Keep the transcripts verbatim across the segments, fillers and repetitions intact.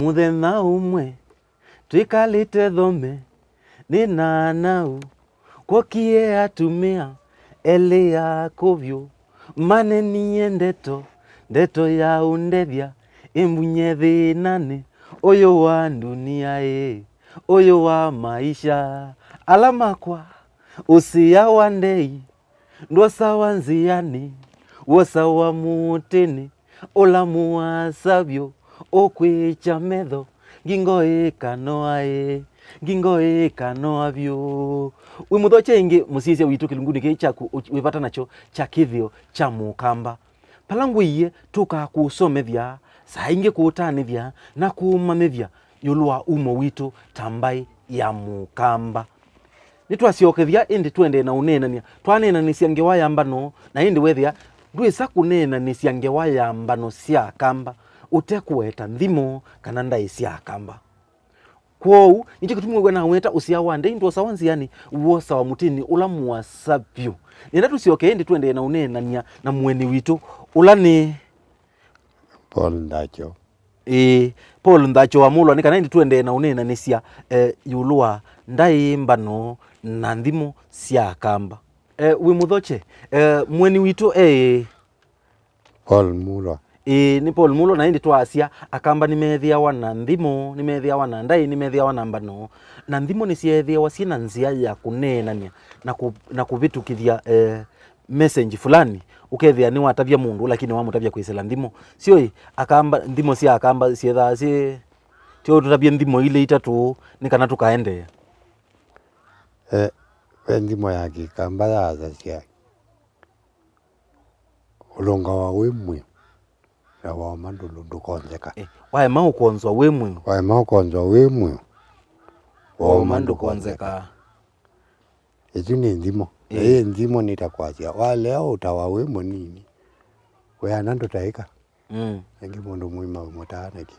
Mũthenya ũmwe twĩkalĩte thome, nĩ na anau, kwokie atumĩa elĩ akũvyũ, manenie ndeto, ndeto ya ũndethya, ĩmbunye thĩnanĩ ũyũ wa ndunia ĩ, ũyũ wa maisha. Ala makwa, ũsĩa wa ndei, ndwosawa nzĩanĩ, wosawa mũtĩnĩ, ũla mũasa vyũ, ũkwĩkya metho, ngingo ĩkanoa ĩ, ngingo ĩkanoa vyũ. Wĩ mũthokye ĩngĩ, mũsyaĩĩsya witũ, kĩlungunĩ kĩĩ kyaku ũ-, wĩ vata nakyo kya kĩthĩo kya Mũkamba. Vala ngwĩie, tũkakũsomethya, saa ingĩ kũũtanĩthya na kũũmanyĩthya ĩũlũ wa umo witũ ta mbaĩ ya Mũkamba. Nĩtwasyokethya ĩndĩ tũendee na ũneenany'a. Twaneenanĩsya ngewa ya mbano, na ĩndĩ wethĩa ndwĩsa kũneenanĩsya ngewa ya mbano sya Akamba ũte kũweta nthimo kana ndaĩ sya Akamba. Kwoou nĩkyo kĩtumi wĩw'a naweta ũsĩa wa ndei ndwosawa nzĩanĩ, wosawa mũtĩnĩ ũla mũasa vyũ. Nĩenda tũsyoke ĩndĩ tũendee na ũneenany'a na mũeni witũ, ũla nĩ Paul Ndacho. Ĩĩ, Paul Ndacho wa Mũlwa, nĩ kana ĩndĩ tũendee na ũneenanĩsya, eh, ĩũlũ wa ndaĩ, mbano na nthimo sya Akamba. Eh, wĩ mũthokye, eh, mũeni witũ eĩ? Paul Mulwa. Ĩĩ, nĩ Paul Mulwa, na ĩndĩ twaasya Akamba nĩmethĩawa na nthimo, nĩmethĩawa na ndaĩ, nĩmethĩawa na mbano, na nthimo nĩsyeethĩawa syĩ na nzĩa ya kũneenany'a na kũ-, na kũvĩtũkĩthya, eh, message fulani, ũkethĩa nĩwatavya mũndũ, lakini wamũtavya kwĩsĩla nthimo. Syoĩ, Akamba, nthimo sya Akamba syĩthaa syĩ, tyo tũtavye nthimo ilĩ itatũ, nĩ kana tũkaendeea. Eh, ve nthimo ya Kĩkamba yaasasya, ũlũngawa wĩ mwĩo, na waoma ndũ-, ndũkonzeka. Eh, waema ũkonzwa wĩ mwĩo. Waema ũkonzwa wĩ mwĩo, waoma ndũkonzeka. Ĩsu nĩ nthimo. Na ĩĩ nthimo nĩ ta kwasya, walea ũtawa wĩ mũnini, wĩana ndũtaĩka. Mm. Ĩngĩ mũndũ mũima ũmũtaa nĩkĩ?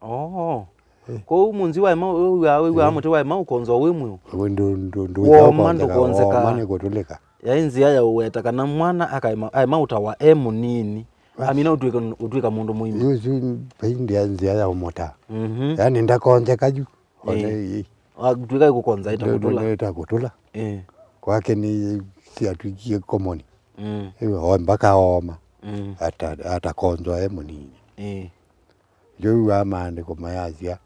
Oh. Eh. Kwoou mũnzi waema, wĩw'aa, wĩw'aa mũtĩ waema ũkonzwa wĩ mwĩo. Wĩ ndũ-, ndũ-, ndũ-, wooma ndũkonzeka, ndũkonzeka. Wooma nĩ kũtũlĩka. Yaĩ nzĩa ya ũweta kana mwana akaema, aema ũtawa e mũnini. Bas. Amina ũtw'ĩka, ũtw'ĩka mũndũ mũima. Yu, yu, vaindia nzĩa ya ũmũtaa. Mhm. Yaani ndakonzeka yu. One ĩĩ. Ĩĩ. Atw'ĩka ĩkũkonza ĩtakũtũla. Ĩtakũtũla. Ĩĩ. Kwake nĩ syatw'ĩkie komoni. Mm. Ĩwe o mpaka ooma. Mm. Ata-, atakonzwa e mũnini. Ĩĩ. Yu wa maandĩko mayasya,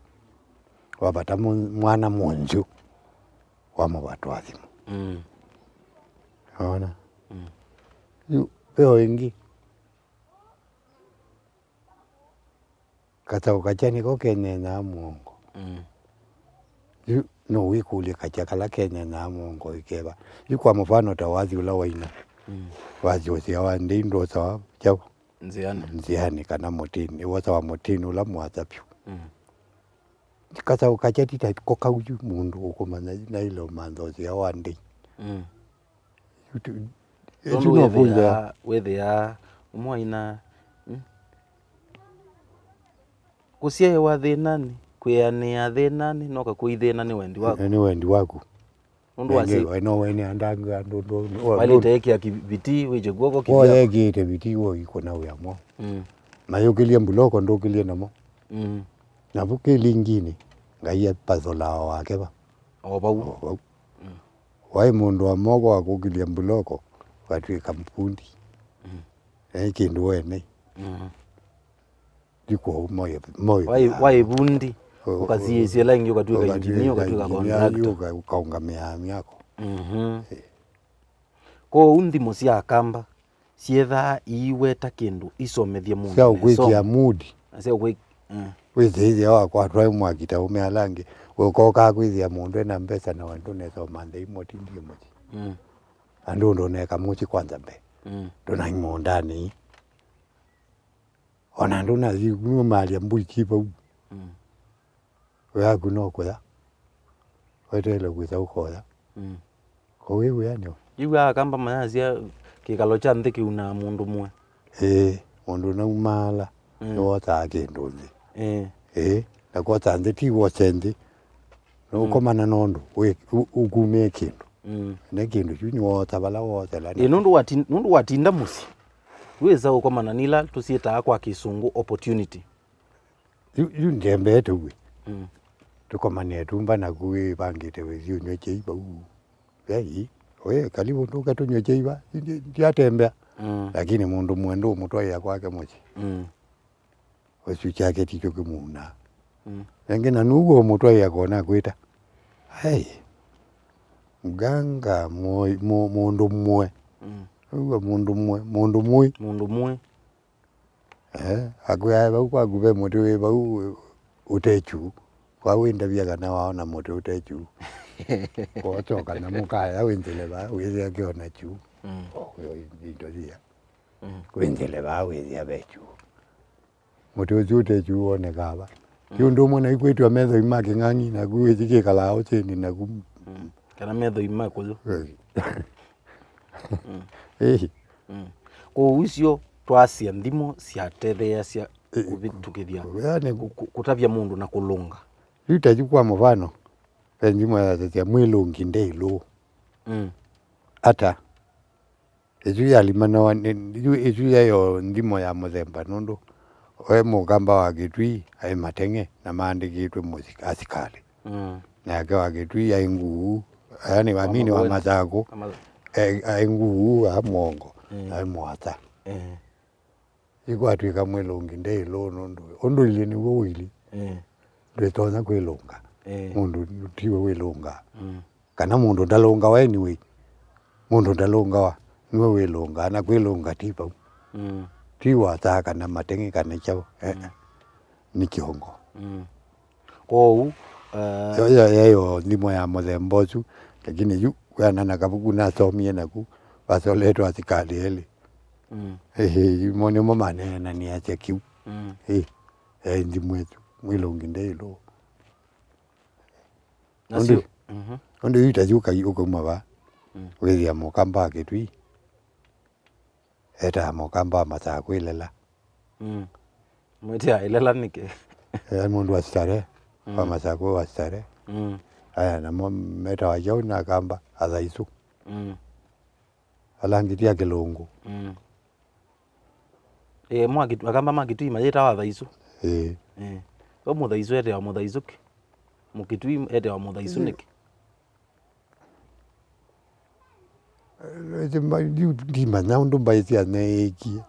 wavata mu-, mwana mũnzyu, wamũvatwa thimo. Mm. Ona? Mm. Yu, ĩyo ĩngĩ. Kasaũ kakya nĩko kenyenyaa mũongo. Mm. Yu no wĩkũlye kakya kala kenyenyaa mũongo ĩkeva. Yu kwa mũfano ta wathi ũla waina. Mm. Wathi ũsĩa wa ndei ndwosawa kyaũ? Nzĩanĩ. Nzĩanĩ kana mũtĩnĩ. Wosawa mũtĩnĩ ũla mũasa vyũ. Mm. Kasaũ kakya ti ta ko kau yu mũndũ ũkũmanya naile ũmantha ũsĩa wa ndei. Mm. Tondũ wĩthĩaa, wĩthĩaa ũmwe aina, mm? Kũsyaĩwa thĩnanĩ, kwĩanĩa thĩnanĩ, no kakwĩ ithĩna nĩ wendi waku. Nĩ wendi waku. Nũndũ wasĩ- Ĩngĩ, no wene andanga, ndũ, ndũ, ndũ, walĩte ĩkĩa kĩviti, wĩkye kw'oko kĩvyaku. Woyekĩte viti, woikũna wĩa mo. Mm. Mayũkĩlye mbuloko, ndũkĩlye namo. Mm. Navu kĩlinginĩ, Ngai apatholaa o wake va. O vau. O vau. Mm. Waĩ mũndũ wa moko wa kũkĩlya mbuloko, ũkatw'ĩka mbundi. Mm. Naĩ kĩndũ wene. Mm. Ti kwoou moĩ, moĩ. Waĩ, waĩ vundi, ũ-, ũ-, ũkasiĩĩsya ĩla ĩngĩ, ũkatw'ĩka engineer, ũkatw'ĩka engineer, contractor. Ũka-, ũkaũngamĩa amyako. Mhm. Eh. Kwoou nthimo sya Akamba syĩthaa iiweta kĩndũ isomethye mũndũ. Sya ũkwĩkĩa mood. Na sya ũkwĩ-, mm. Wĩthĩithya wakwatwa nĩ mwaki ta ũme ala angĩ. Ũkokaa kwĩthĩa mũndũ ena mbesa na we ndũnesoma nthei motindie mũsyĩ. Mm. Andũ ndũneka mũsyĩ kwanza mbee. Mm. Ndũnai mũũndanĩ. Ona ndũnathi numalya mbũi ki vau. Mm. Wĩaku no kũya. Weteele kwĩsa ũkoya. Mm. Ko wĩ wĩanĩ we. Yu Akamba mayasya kĩkalo kya nthĩ kĩunaa mũndũ mũe. Ĩĩ, mũndũ naumaala, mm, nĩwosaa kĩndũ nthĩ. Ĩĩ. Ĩĩ, na kwosa nthĩ ti wose nthĩ. Nũkomana, mm, nondũ wĩ, ũ-, ũkumĩe kĩndũ. Mm. Ne kĩndũ kyu nĩwoosa vala woosela. Ĩĩ, nũndũ wati-, nũndũ watinda mũsyĩ, wĩsa ũkomana nila tũsyĩtaa kwa kĩsũngũ opportunity. Yu, yu ndembee tũw'e. Mm. Tũkomanĩe tumba naku wĩvangĩte wĩthi ũnyw'e kyai vau. Vei, we, karibu ndũke tũnyw'e kyai va. Ndi-, ndiatembea. Mm. Lakini mũndũ mwe ndũmũtwaĩa kwake mũsyĩ. Mm. Ũsu kyake tikyo kĩmuna. Mm. Ĩngĩ na nũguo ũmũtwaĩa kona kwĩta. Ai, mganga mwe-, mũ-, mũndũ mwe. Mm. Ũguo mũndũ mwe, mũndũ mwe. Mũndũ mwe. Eh, akwĩa vau kwaku ve mũtĩ wĩ vau ũte kyuu. Kwa wĩndavya kana waona mũtĩ ũte kyuu. Kwochoka na mũkaya wĩnzĩle vaa, wĩthĩa kĩona kyuu. Mm. Oh, yo indo thia. Mm. Wĩnzĩle vaa, wĩthĩa ve kyuu. Mũtĩ ũsu ũte kyuu wonekaa va? Mm. Ti ũndũ ũmwe na ikwĩtwa methoi ma kĩng'ang'i, naku wĩthi kĩkalaa ũsĩnĩ, naku. Mm. Kana methoi ma kũyũ. Eh. Mm. Eh. Mm. Kwoou icio twasya nthimo syatetheeasya, eh, kũvĩtũkĩthya, yani, kũ-, kũ-, kũtavya mũndũ na kũlũnga. Yu ta yu kwa mũvano, ve nthimo yasasya mwĩlũngi nde ĩlũũ. Mm. Ata? Ĩsu yalimanawa nĩ, yu ĩsu yayo nthimo ya mũthemba, nũndũ we mũkamba wa Kĩtui aĩ Mateng'e na maandĩkĩtwe mũsi-, asikalĩ. Mm. Nake wa Kĩtui aĩ nguu, yani, wa mini wa Makueni. Mathakũ, Ama- e-, aĩ nguu wa mũongo, mm, aĩ mũata. Eh. Ikwatw'ĩka mwĩlũngi nde ĩlũũ nũndũ ũndũ ilyĩ nĩw'o ũilyĩ. Eh. Ndwĩtonya kwĩlũnga. Eh. Mũndũ tiwe wĩlũngaa. Mm. Kana mũndũ ndalũngawa anyway. Mũndũ ndalũngawa, nĩwe wĩlũngaa, na kwĩlũnga ti vau. Mm. Ti wataa kana Mateng'e kana kyaũ, eh, mm, nĩ kĩongo. Mm. Kwoou, eh, yo, yo, yayo nthimo ya mũthemba ũsu, lakini yu wĩana na kavuku nasomie naku, vasoletwe asikalĩ elĩ. Mm. Ĩĩ, mo nĩmo maneenanĩasya kĩu. Mm. Ĩĩ, yaĩ nthimo ĩsu, mwĩlũngi nde ĩlũũ. Ũndũ, mhm, ũndũ yu ta yu ũkai-, ũkauma va, mm, wĩthĩa mũkamba wa Kĩtui, etaa mũkamba wa Masaku Ilela. Mm. Mwĩtĩa Ilela nĩkĩ? Ea, mũndũ wa Starehe, wa, mm, Masaku wa Starehe. Mm. Aya, namo metawa kyaũ na Akamba, Athaisu. Mm. Alangĩti a Kĩlũngũ. Mm. Ĩĩ, mwa Kĩtu-, Akamba ma Kĩtui mayĩtawa Athaisu. Ĩĩ. Ĩĩ. We Mũthaisu etewa Mũthaisu kĩ? Mũkĩtui etewa Mũthaisu nĩkĩ? Ĩĩ, mba-, ndiu-, ndimanya ũndũ mbaĩ sya neekie.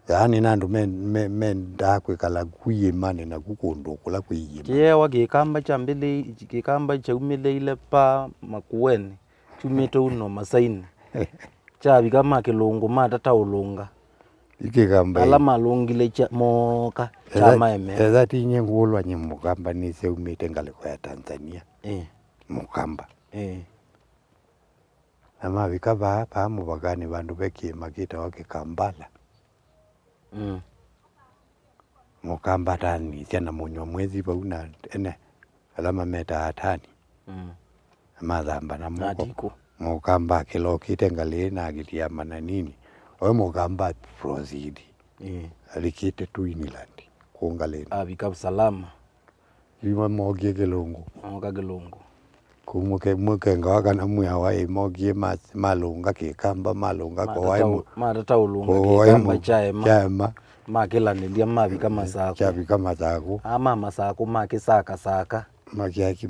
Yaani, na andũ me-, me-, mendaa kwĩkala ku iĩmanĩ naku kũndũ kũla kwĩ iĩma. Kĩewa Kĩkamba kyambĩlĩi-, Kĩkamba kyaumĩlĩile pa Makueni. Kyumĩte uno masainĩ. Kyavika ma Kĩlũngũ matata ũlũnga. Ikĩkamba ala ĩ-, malũngile kya-, mooka, etha-, kyamaemea. Etha ti nyie ngũlwa nyie mũkamba nĩsyaumĩte ngalĩko ya Tanzania. Ĩ. Mũkamba. Ĩ. Na mavika vaa, vaa mũvakanĩ vandũ ve kĩĩma kĩtawa Kĩkambala. Mm. Mũkamba atanisya na mũnywa mwĩthi vau na ene, ala mametaa atani. Mm. Na mathamba na moko. Mũkamba akĩlokĩte ngalĩ na akĩtia mananini. Oe mũkamba proceed. Ĩĩ. Alikĩte tu inland, kũu ngalĩnĩ. Avika salama. Yu mokie Kĩlũngũ. Moka Kĩlũngũ. Kũu mũke-, mũkenga wa kana mwĩawa ĩ, mokie ma-, malũnga Kĩkamba, malũnga kwa waĩ mũ-, matata ũlũnga kwa waĩ Kĩkamba mũ-, kyaema. Kyaema. Makĩlanĩlya mavika Masakũ. Kyavika Masakũ. Aa ma Masakũ makĩsakasaka. Makiaki,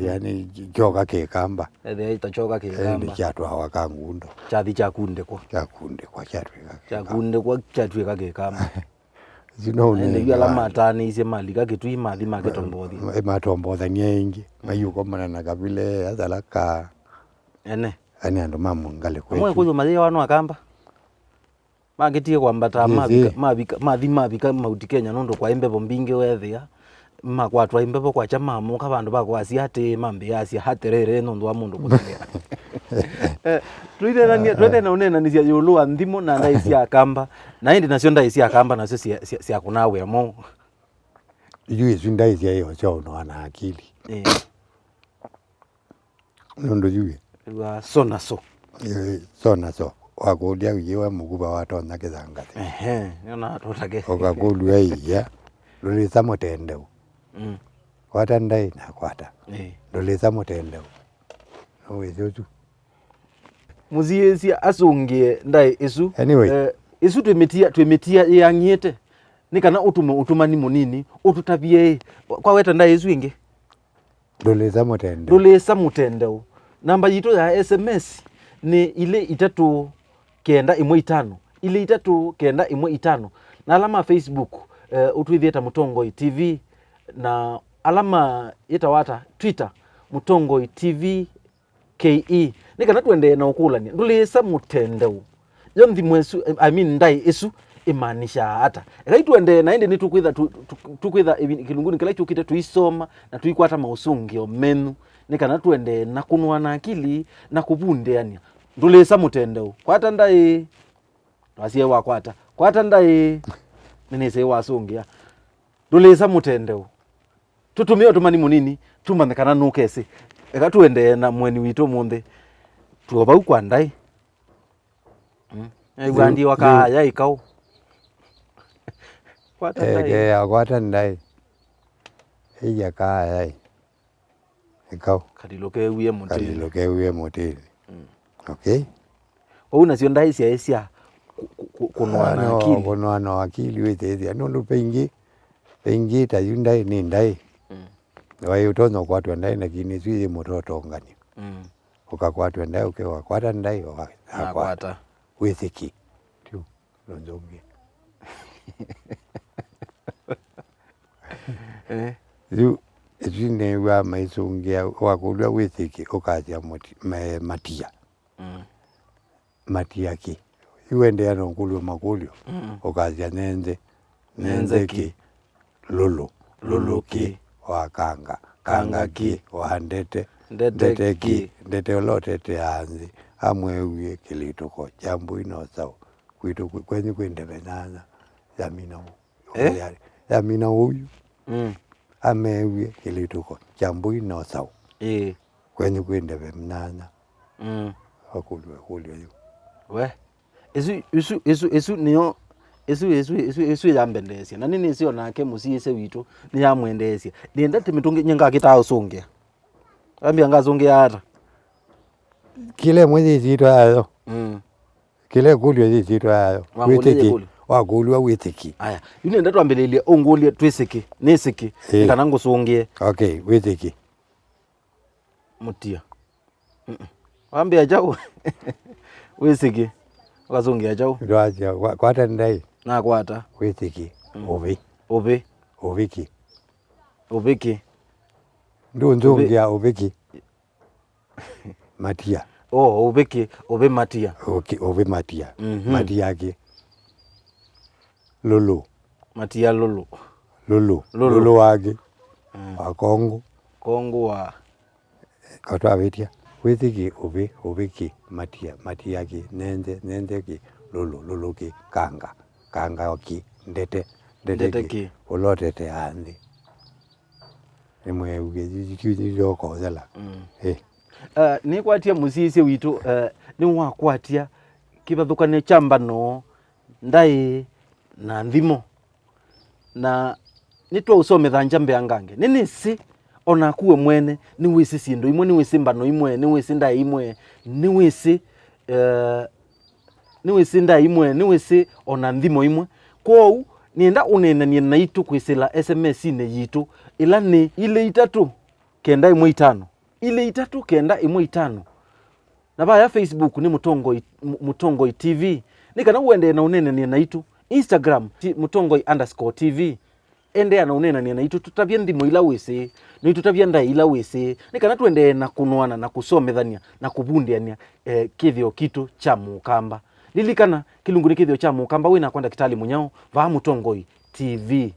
yani, kyoka Kĩkamba. Ethĩa ita kyoka Kĩkamba. Ĩndĩ kyatwawa Kangundo. Kyathi kyakundĩkwa. Kyakundĩkwa, kyatwĩka Kĩkamba. Kyakundĩkwa, kyatwĩka Kĩkamba. Ĩsu no ũnenge ĩndĩ yu ala wa matanĩisye malika Kĩtui mathi makĩtombothya. Ma-, matombothania ĩngĩ. Mm. Mayũkomana na kavile, athala ka. Ene. Ani andũ ma mũngalĩ amwe kwetu. Kũyũ mayĩawa no Akamba. Makĩtie kwambata, yes, mavika, eh, mavika, mathi mavika Mount Kenya nũndũ kwaĩ mbevo mbingĩ weethĩa. Makwatwa ĩ mbevo kwakya mamũka vandũ va kwasya atĩĩ, mambĩĩasya atĩrĩrĩ nũndũ wa mũndũ kũthĩĩa. Eh, twĩthĩnanĩa, twĩthĩna ũneenanĩsya ĩũlũ wa nthimo na ndaĩ sya Akamba, na ĩndĩ nasyo ndaĩ sya Akamba nasyo sya, sya, syakũnaa wĩa mwaũ? Yu isu ndaĩ sya ĩyo sya ũnoa na akili. Eh. Nũndũ yu ĩ. Wa so na so. Ĩ, so na so. Wakũlya yu we mũkuva watonya kĩthangathĩ. Ehe, nĩona tũtake. Ũkakũlw'a ĩia, ndũlĩsa mũtendeu. Mm. Kwata ndaĩ na kwata. Eh. Ndũlĩsa mũtendeu. Nũwĩsĩ ũsu. Mũsiĩĩsya asũngĩe ndaĩ ĩsu. Anyway. Eh, ĩsu twĩmĩtia, twĩmĩtia yĩang'ĩte. Nĩ kana ũtume ũtumani mũnini, ũtũtavye ĩ, kwaweta ndaĩ ĩsu ĩngĩ? Ndũlĩsa mũtendeu. Ndũlĩsa mũtendeu. Namba yitũ ya S M S nĩ ilĩ itatũ kenda ĩmwe itano, ilĩ itatũ kenda ĩmwe itano. Na ala ma Facebook, eh, ũtwĩthĩe ta Mũtongoi T V, na ala ma, ĩtawa ata, Twitter, Mũtongoi T V K E, nĩ kana tũendee na ũkũlany'a. Ndũlĩsa mũtendeu. Yo nthimo ĩsu, I mean, ndaĩ ĩsu ĩmaanishaa ata? Ekai tũendee na ĩndĩ nĩtũkwĩtha tu-, tu-, tũkwĩtha ĩvi-, kĩlungunĩ kĩla kyũkĩte tũisoma na tũikwata maũsũngĩo menyu, nĩ kana tũendee na kũnũa na akili na kũvundĩanĩa. Ndũlĩsa mũtendeu. Kwata ndaĩ. Wasyaĩ wakwata. Kwata ndaĩ. Nĩnĩsĩ wasũngĩa. Ndũlĩsa mũtendeu. Tũtũmĩe ũtũmani mũnini, tũmanye kana nũkesĩ. Eka tũendee na mũeni witũ ũmũnthĩ. Tuo vau kwa ndaĩ. Mm. Ew'a ndiwa kaaya ĩkaũ. Kwata ndaĩ. Eke akwata ndaĩ. Ĩia kaaya ĩ. Ĩkaũ. Kalilũ kewie mũtĩnĩ. Kalilũ kewie mũtĩnĩ. Mm. Okay. Ũu nasyo ndaĩ syaĩ sya kũ-, kũ-, kũ-, kũnũa na akili. Kũnũa na akili wĩsĩthya. Nũndũ pengĩ, pengĩ ta yu ndaĩ nĩ ndaĩ. Mm. Waĩ ũtonya ũkwatwa ndaĩ, lakini ĩsu yĩ mũtotonganyo. Mm. Ũkakwatwa ndaĩ, ũkewa kwata ndaĩ, ũka-, nakwata. Nakwata. Wĩsĩkĩ. Tyu, nũnzũngĩ. Eh. Yu, ĩsu nĩw'a maisũngĩa, wakũlw'a wĩsĩkĩ, ũkasya mũti-, ma-, matia. Mm. Matia kĩ? Yu endeea na ũkũlw'a makũlyo, mm, ũkasya nenze. Nenze kĩ? Lũlũ. Lũlũ kĩ? Wa kanga. Kanga kĩ? Wa ndete. Ndete kĩ? Ndete ũla ũteteaa nthĩ. Amweewie kĩlĩtũko kya mbũi na ũsaũ. Kwitũ kwĩ, kwenyu kwĩ ndeve nyanya. Yamina ũu. Eh? Ya-, yamina ũu. Mm. Ameewie kĩlĩtũko kya mbũi na ũsaũ. Ĩĩ. Kwenyu kwĩ ndeve nyanya. Mm. Akũlw'a ĩkũlyo yĩu. We. Ĩsu, ĩsu, ĩsu, ĩsu nĩyo, ĩsu, ĩsu, ĩsu, ĩsu yambendeesya. Na nĩnĩsĩ o nake mũsyĩĩsya witũ nĩyamwendeesya. Nĩenda tĩ mĩtũngĩ nyie ngakĩtaa ũsũngĩa. Ambĩa ngasũngĩa ata? Kĩla ĩmwe yĩ ĩsyĩtwa yayo. Mm. Kĩla ĩkũlyo yĩ ĩsyĩtwa yayo. Wakũlya wĩtĩkĩ. Ĩkũlyo. Wakũlw'a wĩtĩkĩ. Aya, yu nĩenda twambĩlĩlye ũngũlye twĩsĩkĩ, nĩsĩkĩ, ĩĩ, nĩ kana ngũsũngĩe. Okay, wĩtĩkĩ. Mũtia. Mm-mm. Wambĩa kyaũ? Wĩsĩkĩ. Ũkasũngĩa kyaũ? Ndwasya, kwa-, kwata ndaĩ. Nakwata. Wĩsĩkĩ. Mm. Ũvĩ. Ũvĩ. Ũvĩkĩ. Ũvĩkĩ. Ndũnzũngĩa ũvĩkĩ. Matia. Oh, ũvĩkĩ, ũvĩ matia. Ũkĩ-, ũvĩ matia. Mhm. Matia kĩ? Lũlũ. Matia lũlũ. Lũlũ. Lũlũ. Lũlũ wa kĩ? Mm. Wa kongũ. Kongũ wa. Katwavĩtya. Wĩsĩkĩ ũvĩ, ũvĩkĩ matia, matia kĩ? Nenze, nenze kĩ? Lũlũ, lũlũ kĩ? Kanga, kanga kĩ? Ndete, ndete kĩ? Ndete kĩ? Ũla ũteteaa nthĩ. Nĩmweewie, yu, yu, yu, yoka ũthela. Mm. Eh. Eh, nĩkwatya mũsyĩĩsya witũ, eh, nĩwakwatya kĩvathũkany'o kya mbano, ndaĩ, na nthimo. Na nĩtwaũsomethangya mbeangange. Nĩnĩsĩ, o naku we mwene, nĩwĩsĩ syĩndũ imwe, nĩwĩsĩ mbano imwe, nĩwĩsĩ ndaĩ imwe, nĩwĩsĩ, eh, nĩwĩsĩ ndaĩ imwe, nĩwĩsĩ o na nthimo imwe. Kwoou, nĩenda ũneenany'e naitũ kwĩsĩla S M S-inĩ yitũ, ĩla nĩ ilĩ itatũ kenda ĩmwe itano, ilĩ itatũ kenda ĩmwe itano. Na vaya Facebook nĩ Mũtongoi, Mũ-, Mũtongoi T V. Nĩ kana ũendee na ũneenany'e naitũ. Instagram, ti Mũtongoi underscore T V. Endeea na ũneenany'a naitũ, tũtavye nthimo ila wĩsĩ, na ũitũtavya ndaĩ ila wĩsĩ, nĩ kana tũendee na kũnũana na kũsomethany'a na kũvundĩany'a, eh, kĩthĩo kitũ kya Mũkamba. Lilikana, kĩlungu nĩ kĩthĩo kya Mũkamba, wĩ nakwa Ndakĩtalĩ Mũnyao, vaa Mũtongoi T V.